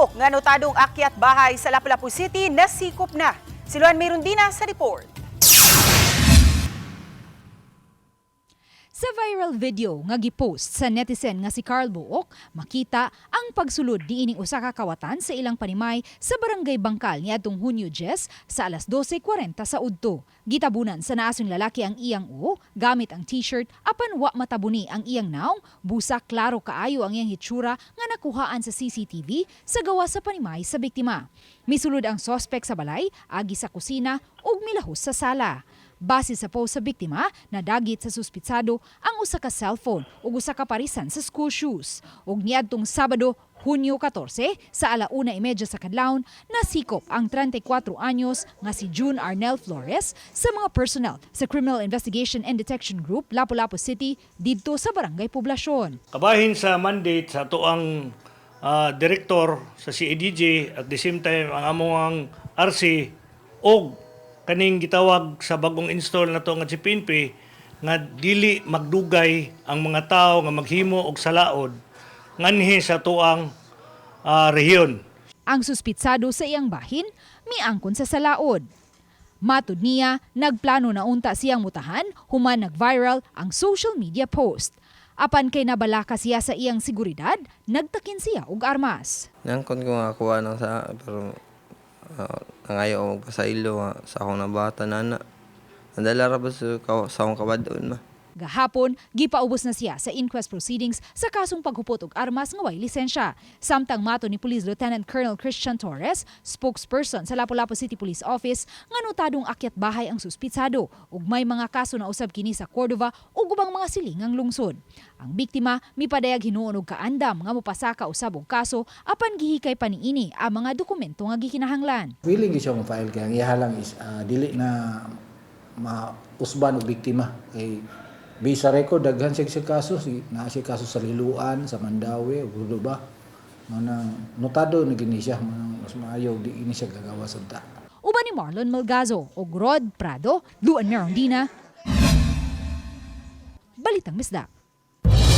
Tuok nga notadong akyat bahay sa Lapu-Lapu City nasikop na. Si Luan Mirundina sa report. Sa viral video nga gipost sa netizen nga si Carl Buok, makita ang pagsulod niining usa ka kawatan sa ilang panimay sa Barangay Bangkal niadtong Hunyo 10 sa alas 12:40 sa udto. Gitabunan sa naasong lalaki ang iyang uo gamit ang t-shirt apan wa matabuni ang iyang naong, busa klaro kaayo ang iyang hitsura nga nakuhaan sa CCTV sa gawas sa panimay sa biktima. Misulod ang sospek sa balay, agi sa kusina ug milahos sa sala. Base sa post sa biktima, nadagit sa suspitsado ang usa ka cellphone ug usa ka parisan sa school shoes. Ug niadtong Sabado, Hunyo 14, sa 1:30 sa kadlawon, nasikop ang 34 anyos nga si June Arnel Flores sa mga personnel sa Criminal Investigation and Detection Group, Lapu-Lapu City, didto sa Barangay Poblacion. Kabahin sa mandate sa atoang direktor sa CIDG, at the same time ang among RC og kaning gitawag sa bagong install na to nga si PNP nga dili magdugay ang mga tao nga maghimo og salaod nganhi sa atoang rehiyon. Ang suspitsado sa iyang bahin, miangkon sa salaod. Matud niya, nagplano na unta siyang mutahan human nag-viral ang social media post. Apan kay nabalaka siya sa iyang seguridad, nagtakin siya og armas. Nangkon ko nga kuha nang sa pero nangayo ako magpasaylo nga sa akong nabata nana. Nandala ra ba sa akong kabadon ma. Gahapon, gipaubos na siya sa inquest proceedings sa kasong paghupot og armas nga way lisensya. Samtang mato ni Police Lieutenant Colonel Christian Torres, spokesperson sa Lapu-Lapu City Police Office, nga notadong akyat bahay ang suspitsado ug may mga kaso na usab kini sa Cordova ug ubang mga silingang lungsod. Ang biktima mipadayag hinuon og kaandam nga mopasaka usab og kaso apan gihikay pa niini ang mga dokumento nga gikinahanglan. Willing gyud siya mo-file kay ang iya lang is dili na mausban og biktima kay based sa record daghan siya sa kaso si naa siya kaso sa Liloan, sa Mandaue ug ba mao nang notado na gini siya, mao nang mas maayo di ini siya gagawas unta. Uban ni Marlon Malgazo ug Rod Prado, Luan Merondina, Balitang Bisdak.